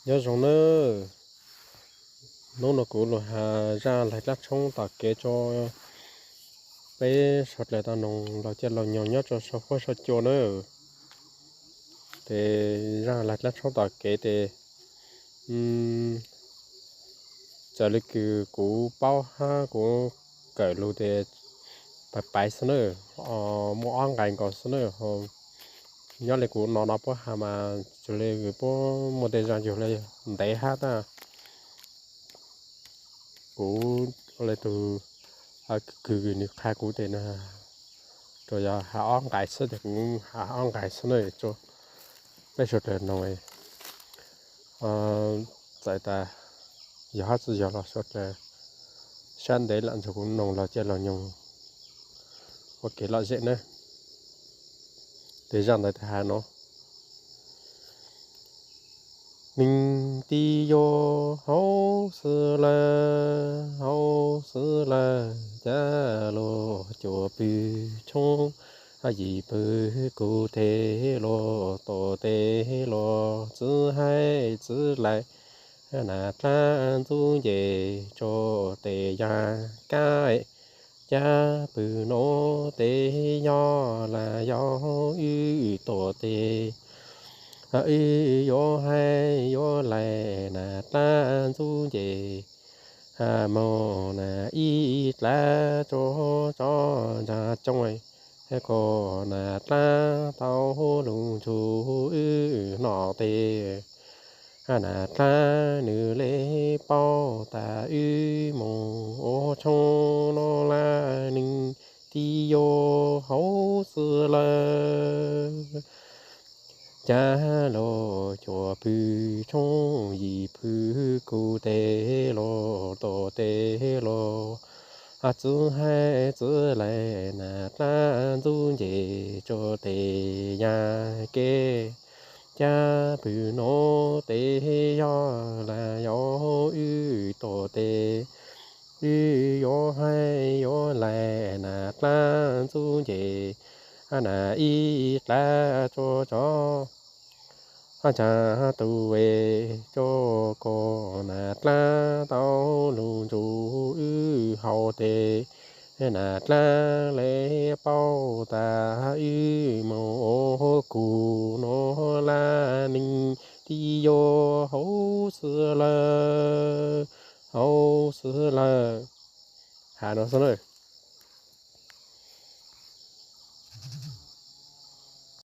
Nyob zoo nawb, hnub no kuv los has zaj laig dlaab tshoob tom kev rua peb suav dlawg tau noog laug caij laug nyoog nyob rua sau huab sau cua nawb. Ces zaj laig dlaab tshoob tom kev tes txawm le kws kuv paub hab kuv kawm lug tes pais pais xwb nawb, muaj ob nqai nkaus xwb nawb. Nyob le kuv no no puab has mas tsuas le puab muaj tej zaj yug le ntev hab tab kuv le tug kws nws qha kuv tes na, tsuas yog has ob nqai xwb tes kuv has ob nqai xwb nawb, peb suav dlawg noog. Txawm tas yog hab tsi yog los suav dlawg sab ntev lam nrug kuv noog laug caij laug nyoog ua kev lom zem nawb. Tes zaj ntawd tas has no: Neeg tij yog hauv xwb lawm, hauv xwb lawm, caj los cuam pw tshoob, yim pw kuv teg los tom teg los, txwv haib txwv laim, nas dlaab ntxub nce tso tes yag kaim. Caj pw nuav tes yog lam yog wb tom tes, wb yuav haib yuav laim, nas dlaab ntxub nce moog nas ib dlaab tso tso ntsa tsoo, koj nas dlaab tau lug nrug wb noj tes. Nas dlaab nws le paub tas wb moog ua tshoob no lawm, neeg tij yog hauv xwb lawm. Caj los cuam pw tshoob, yim pw kuv teg los tom teg los, txwv haib txwv laim, nas dlaab ntxub nce tso tes yag kev. Caj pw nuav tes yog lam yog wb tom tes, wb yuav haib yuav laim, nas dlaab ntxub nce nas ib dlaab tso tso ntsa tu es, koj nas dlaab tau lug nrug wb haus tes. Nas dlaab le paub tas wb moog ua kuv no lawm, neeg tij yog hauv xwb lawm, hauv xwb lawm. Has no xwb na.